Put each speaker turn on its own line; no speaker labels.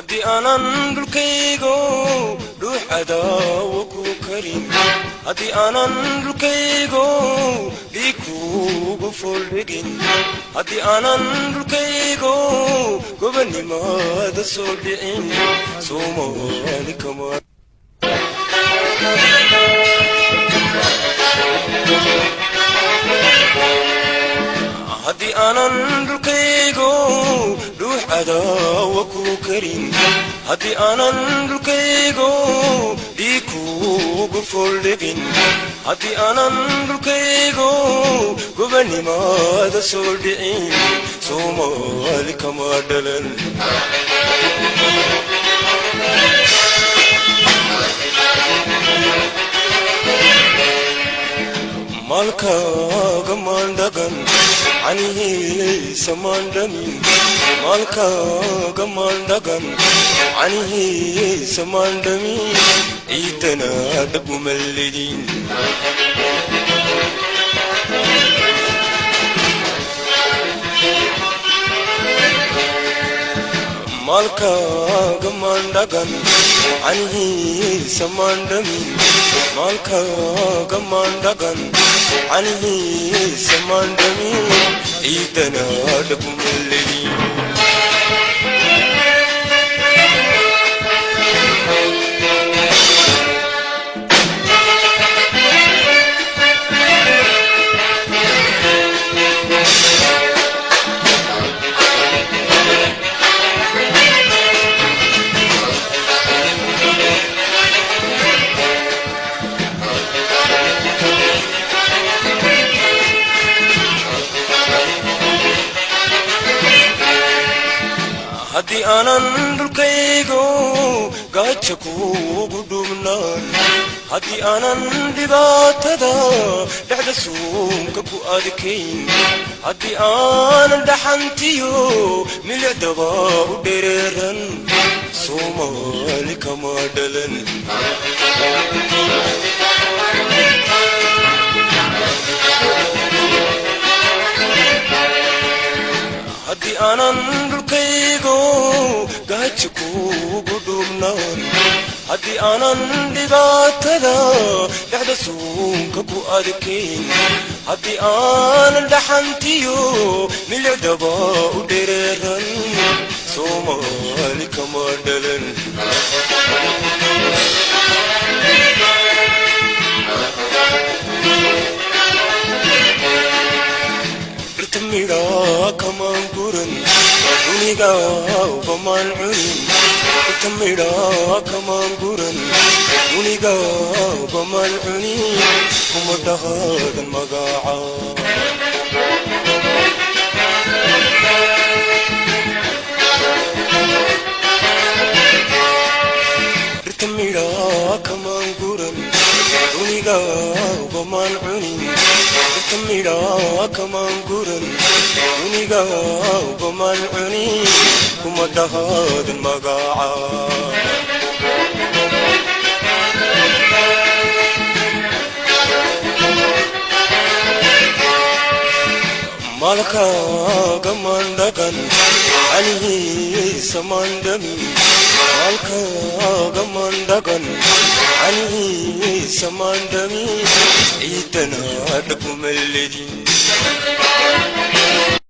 Haddii aanan dhulkaygo dhuux cadaawo ku karin, haddii aanan dhulkaygo dhiig kuugu fooldhigin, haddii aanan dhulkaygo gobonnimada soo dhicin, Soomaali kama. Haddii aanan dhulkaygo dhuux cadaawa ku karin, haddii aanan dhulkaygo dhiig kuugu fooldhigin, haddii aanan dhulkaygo gobonnimada soo dhicin, Soomaali kama dhalan. Maalkaaga maandhagan canihiisa maandhamin, maalkaaga maandhagan canihiisa maandhamin, ciidana dhabumalidin. Maalkaaga maandhagan canihiisa maandhamin, maalkaaga maandhagan canihiisa maandhamin, ciidana dhabumalidin. Haddii aanan dhulkaygo gaaja kuugu dhubnaan, haddii aanan dhibaatada dhexda suunka ku adkayn, haddii aanan dhaxantiyo milicdaba u dhereeran, Soomaali kama dhalan. Haddii aanan dhulkaygo gaaja kuugu dhubnaan, haddii aanan dhibaatada dhexda suunka ku adkayn, haddii aanan dhaxantiyo milicdaba u dhereeran, Soomaali kama dhalan. Dhirta midhaa kamaan guran, dunigaaba maan cunin. Dhirta midhaa kamaan guran, dunigaaba maan cunin, kuma dhahaadan magaca. Dhirta midhaa kamaan guran, dunigaaba maan cunin. Dhirta midhaa kamaan guran, dunigaaba maan cunin, kuma dhahaadan magaca. Maalkaaga maandhagan canihiisa maandhamin, maalkaaga maandhagan canihiisa maandhamin, ciidana dhabumalidin.